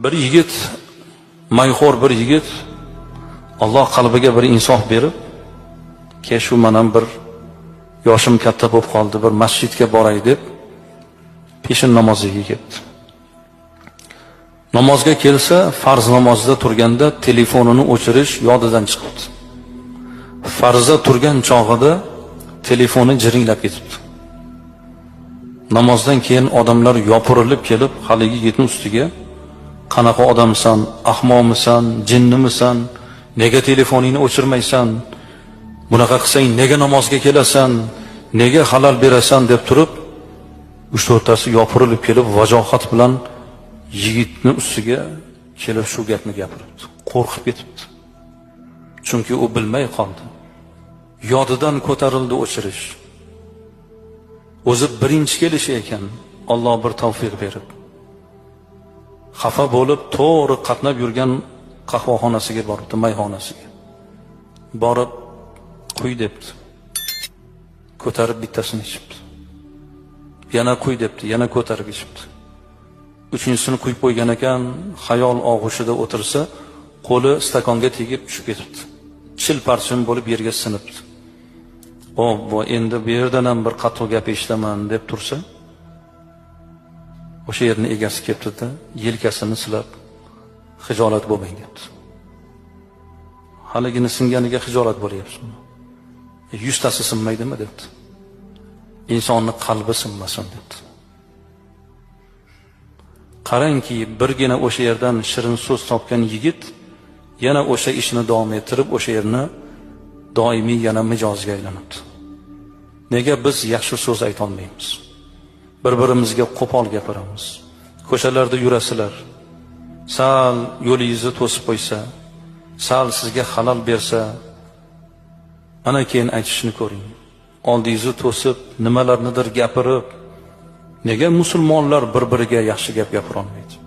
Bir yigit, mayxo'r bir yigit, Alloh qalbiga bir insof berib, "Ke, shu manam bir yoshim katta bo'lib qoldi, bir masjidga boray", deb peshin namoziga ketdi. Namozga kelsa, farz namozida turganda telefonini o'chirish yodidan chiqibdi. Farzda turgan chog'ida telefoni jiringlab ketibdi. Namozdan keyin odamlar yopirilib kelib, haligi yigitning ustiga: "Qanaqa odamsan, ahmoqmisan, jinnimisan, nega telefoningni o'chirmaysan, bunaqa qilsang nega namozga kelasan, nega halal berasan?" deb turib, uch to'rttasi yopirilib kelib, vajohat bilan yigitni ustiga kelib shu gapni gapiribdi. Qo'rqib ketibdi. Chunki u bilmay qoldi. Yodidan ko'tarildi o'chirish. O'zi birinchi kelishi ekan, Alloh bir tavfiq berib. Xafa bo'lib, to'g'ri qatnab yurgan qahvaxonasiga boribdi, mayxonasiga. Borib, "Quy", debdi. Ko'tarib bittasini ichibdi. Yana "Quy", debdi, yana ko'tarib ichibdi. Uchinchisini quyib qo'ygan ekan, xayol og'ushida o'tirsa, qo'li stakonga tegib tushib ketibdi. Chil parchin bo'lib yerga sinibdi. "Obbo, endi bu yerdan ham bir qattiq gap eshitaman", deb tursa, o'sha yerni egasi kelibdi-da, yelkasini silab, "Xijolat bo'lmang", debdi. "Haligini singaniga xijolat bo'lyapsizmi? 100 tasi sinmaydimi?" debdi. "Insonni qalbi sinmasin", debdi. Qarangki, birgina o'sha yerdan shirin so'z topgan yigit yana o'sha ishini davom ettirib, o'sha yerni doimiy yana mijozga aylanibdi. Nega biz yaxshi so'z aytolmaymiz? Bir-birimizga qo'pol gapiramiz. Ko'chalarda yurasizlar. Sal yo'lingizni to'sib qo'ysa, sal sizga xalal bersa, ana keyin aytishni ko'ring. Oldingizni to'sib, nimalarnidir gapirib, nega musulmonlar bir-biriga yaxshi gap gapira olmaydi?